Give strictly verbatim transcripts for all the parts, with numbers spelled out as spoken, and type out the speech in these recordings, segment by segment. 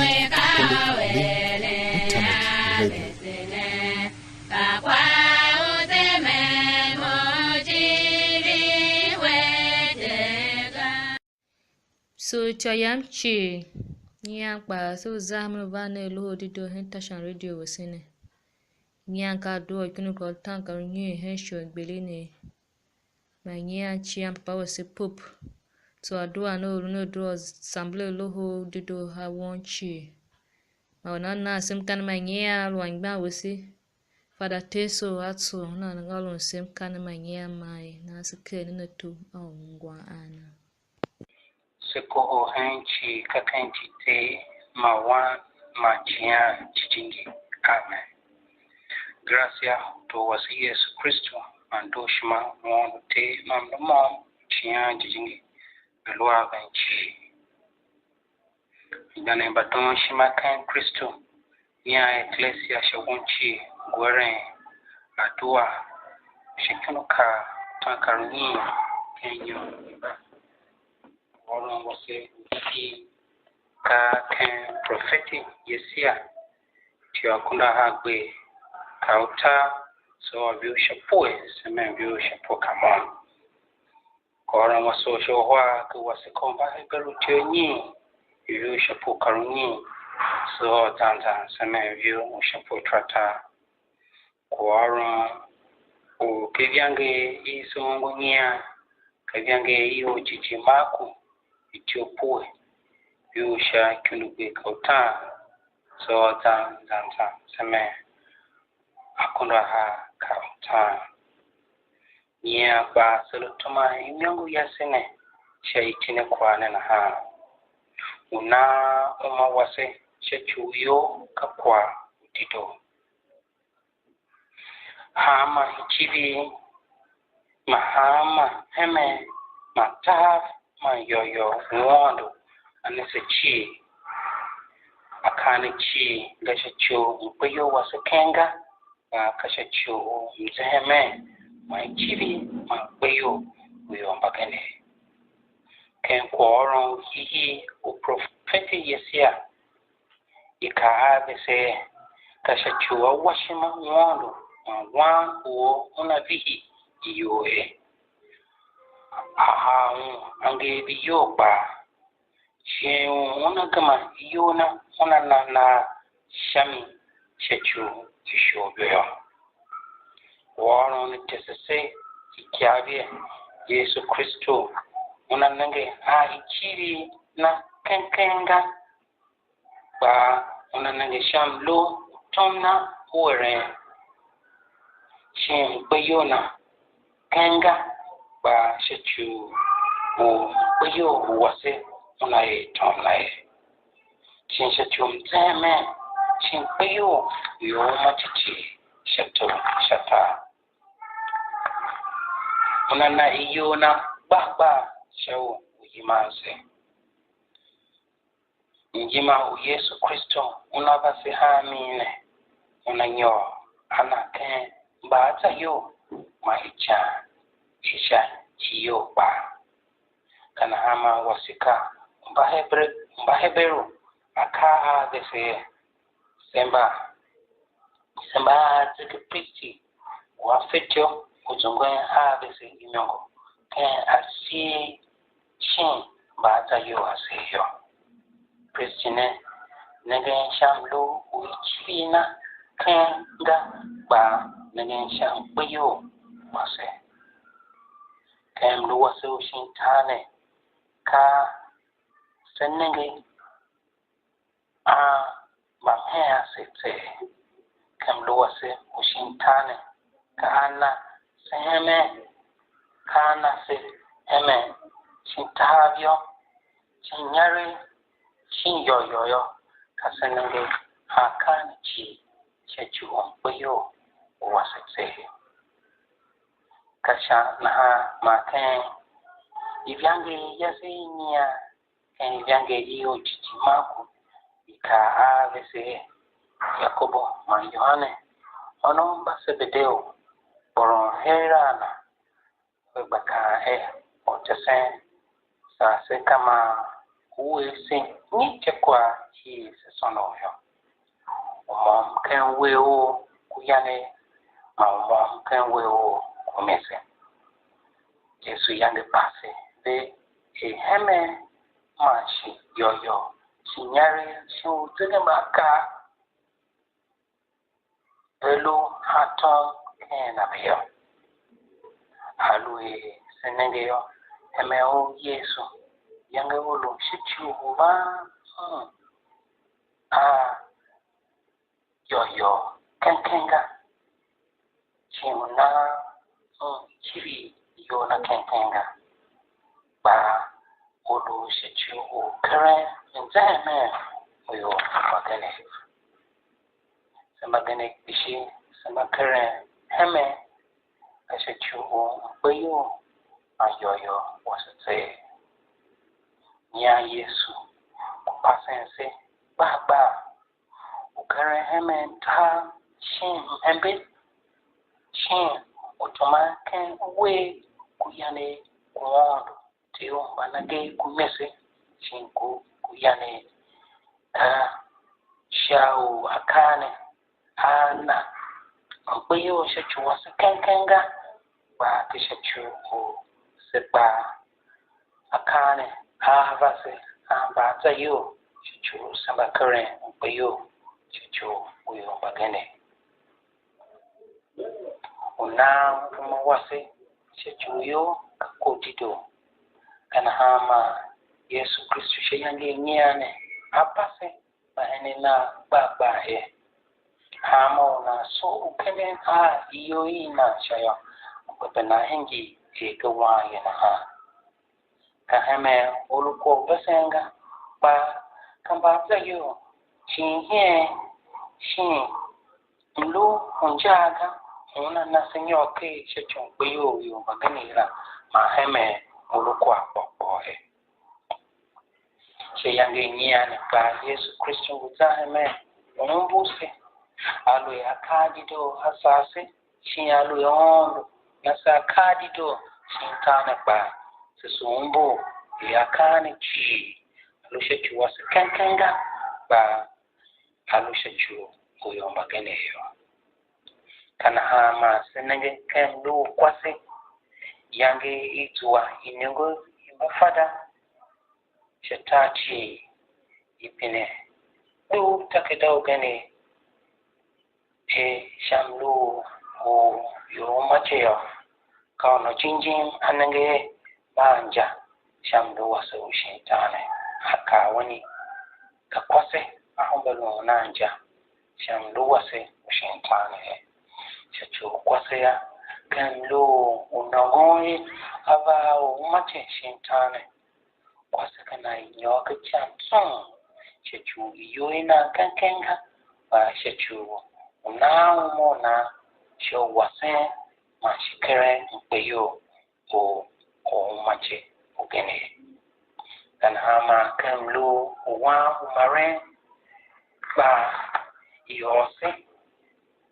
Internet, radio. So ityô yam cii, nyian kpaa se lu za hemen u van nen Loho u Dedoo hen tashan radio wase ne. Nyian ka adua u ikyundu kar utaan kar unyiin hen shighe u gbilin ne. Man nyian cian papa wase Pope. So adua ne u lu ne adua u samber Loho u Dedoo a won cii. Man u nan nan se mkaanem ma nyian a lu anmgbian wase, Fada Tersoo a tso, una ôron se mkaanem ma nyian man er nan se ker nen ato a ungwan a nan. Se kohol hen cii ka ken iti i Ter man Wan man Icighan Jijingi. Amen. Gracia u Tor wase Yesu Kristu man dooshima u Aôndo Ter man mlu môm u Icighan Jijingi ve̱ lu a ven cii. Anmgbianev mba doon ishima ken Kristu, nyian eklesia sha won cii, ngu eren adua sha ikyundu kar utaan kar unyiin ken inyom i mba. Ôron wase u hiihii ka ken profeti Yesaia, ityô akunduahar gber, kar utar, se ôr ivur sha pue, se mem ivur sha pue ka môm. Kwaghôron wase u sha uhar ka wase u Mbaheberu, ityô inyiin, ivur sha pue kar unyiin, se ôr zan zan, se mem ivur u sha pue ataratar. Kwaghôron u ka ivangeli i se ongo nyian, ka ivangeli i orjighjigh Marku, ityô pue, ivur sha ikyundu gber kar utaan, se ôr zan zan zan, se mem akunduahar kar utaan. Nyian kpaa se lu teman imôngo yase ne sha itinekwagh ne nahan. U nan uma wase sha ci u ior ka kwagh u dedoo. Hanma icivir man hanma hemen man tahav man yôôyôô u Aôndo a ne se cii. Akaa ne cii nga sha ci u mkpeyol wase keng ga, kpa ka sha ci u mzehemen man icivir man mkpeyol u ior mbagenev. Ken kwaghôron u hiihii u profeti Yesaia, i kaa a vese er, ka sha ci u awashima u Aôndo man Wan u or una vihi iyol ye. A haa un angev iyol kpaa, shin u una gema iyol na una na nagh sha mi sha ci u isholibo yô. Kwaghôron ne tese se ikyav er Yesu Kristu una nenge a icivir na keng keng ga, kpa una nenge sha mlu u tom na u eren, shin mkpeyol na keng ga, kpa sha ci u mkpeyol u wase una er tom na ye, shin sha ci u mzehemen, shin mkpeyol u ior uma cii sha to sha tar. Una na iyol na gbar gbar sha u u yiman se. Mjima u Yesu Kristu una va se a mi ne, una nyôr a na ken mbaatsa iyol man ican i sha iyol kpaa. Ka nahan man wase ka Mbaheberu, Mbaheberu a kaa a vese er, se mba, se mba a zegepristi u a fetyô u zungwen a vese imôngo ken asir shin mbaatsa iyol asev yô. Pristi ne nengen sha mlu u icivir na keng ga, kpa nengen sha mkpeyol wase. Ken mlu wase u shin tar ne, ka se nenge a mbamhen ase tseegh. Ken mlu wase u shin tar ne, ka a na se hemen, ka a na se hemen, shin tahav yô, shin inyaregh, shin yôôyôô yô, ka se nenge a akaa ne cii sha ci u mkpeyol u wase tseegh. Ka sha nahan man ken ivangeli yase i nyian, ken ivangeli i orjighjigh Marku, i kaa a vese er, Yakobu man Yohane, ônov mba Sebedeu, kporon her a na, ve gba kaan er: Ortesen, saa se ka maa u er se nyi sha kwagh i se sônon yô, u môm ken uwegh u ku yanegh, man u môm ken uwegh u ku mese. Yesu yange pase ve er hemen man shi yôôyôô, shi inyaregh, shi uzegembaakaav, ve lu a tom ken a ve yô. Aluer se nenge yô, hemen u Yesu yange u lu sha ci u van un a yôôyôô keng keng ga, shin u nan un icivir iyol na keng keng ga, kpa u lu sha ci u keren mzehemen u ior mbagenev. Se mbagenev kpishi se mba keren hemen, ka sha ci u mkpeyol man yôôyôô wase tseegh. Nyian Yesu ngu pasen se gbar gbar, u keren hemen tar shin mhembe, shin u teman ken uwegh ku yanegh ku Aôndo, Ter u mbanagee ku mese, shin ku, ku yanegh. Ka sha u akaa ne a na mkpeyol sha ci wase keng keng ga, kpa ka sha ci u se kpaa. Akaa ne a va se a mbaatsa iyol sha ci u se mba keren mkpeyol sha ci u ior mbagenev. U nan uma wase sha ci u ior ka kor dedoo. Ka nahan man Yesu Kristu sha iyange i nyian ne a pase mbahenen Nav gbar gbar er: Hanma u nan soo u kenden a iyol i nan sha yô, ape pe nan hingir er ka wanye nahan. Ka hemen u lu kwagh u vesen ga, kpa ka mbaatsa iyol, shin iheen, shin mlu u injaa ga, u una na se nyôr ker sha ci u mkpeyol u ior mbagenev la, man hemen u lu kwagh kpôghkpôghee. Sha iyange i nyian ne kpaa, Yesu Kristu ngu zan hemen u umbur se. Aluer akaa dedoo a sar se, shin aluer Aôndo na se akaa dedoo shin tar ne kpaa, se soo umbur er akaa ne cii a lu sha ci wase keng keng ga, kpa a lu sha ci u ior mbagenev yô. Ka nahan man se nenge ken mlu u kwase, iyange i zua iniongo i mbafada sha tar cii, i pine dugh takerada ugen er sha mlu u ior uma je yô, ka u nô jim jim a nenge er mba a inja sha mlu wase u shin tar ne. A kaa wani, ka kwase a hembe lun a inja sha mlu wase u shin tar ne ye. Sha ci u kwase yô, ken mlu u nôngon ye a va a u uma je shin tar ne. Kwase ka nan nyôr ken ican tsung, sha ci u iyol i nan keng keng ga, kpa sha ci u u nan uma u nan sha u wasen man shi keren mkpeyol u u uma je ugen ye. Ka nahan man ken mlu u wan u maren kpa i ôr se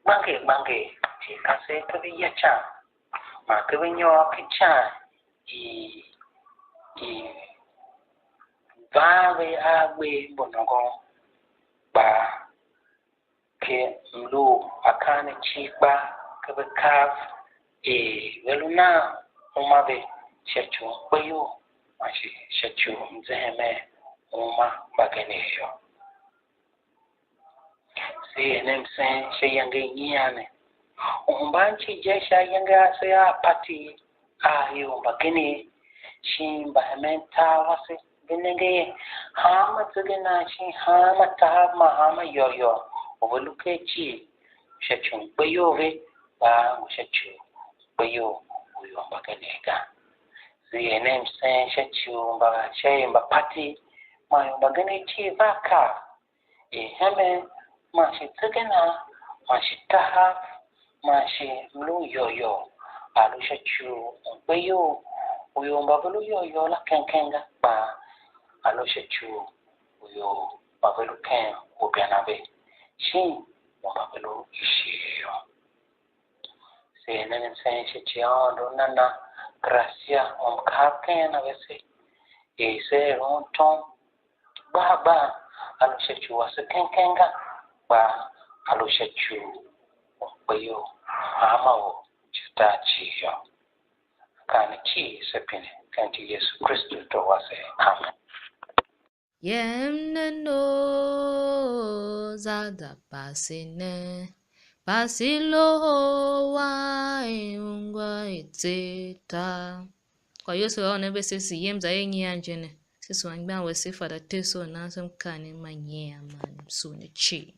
gbanger gbanger, shi kasev ka ve ya ican, man ka ve nyôr ken ican i, i van ve a gber mbu nôngon, kpa ken mlu u akaa ne cii kpa ka ve kav er ve lu nan uma ve sha ci u mkpeyol man shi sha ci u mzehemen uma mbagenev yô. Se er ne msen sha iyange i nyian ne. U hemban cii je sha ayange ase a pati a ior mbagenev, shin mbahemen tar wase, ve nenge er hanma zegenan shin hanma tahav man hanma yôôyôô u ve lu ker cii, sha ci u mkpeyol ve kpaa ngu sha ci u mkpeyol u ior mbagenev ga. Se er ne msen sha ci u mba, sha er mbapati man ior mbagenev cii vea kav er hemen man shi zegenan man shi tahav man shi mlu yôôyôô a lu sha ci u mkpeyol u ior mba ve lu yôôyôô la keng keng ga, kpa a lu sha ci u ior mba ve lu ken ugen a ve, shin u mba ve lu ishigh yô. Se er nen msen sha ci Aôndo nana, Gracia, u mkav ken a vese, er se er un tom Gbaa gbaa a lu sha ci u ase keng keng ga, kpa a lu sha ci u kpeyol u hanma or sha tar cii yô. Akaa ne cii se pine ken iti i Yesu Kristu, Tor wase. Amen. Yem ne no, za da pase ne, pase Loho wam ungwa i tse tar. Kwagh Yosev a ôr ne ve se, se yem za er nyian je ne, se sugh anmgbian wase Fada Tersoo u nan se mkaanem ma nyian man msughun ne cii.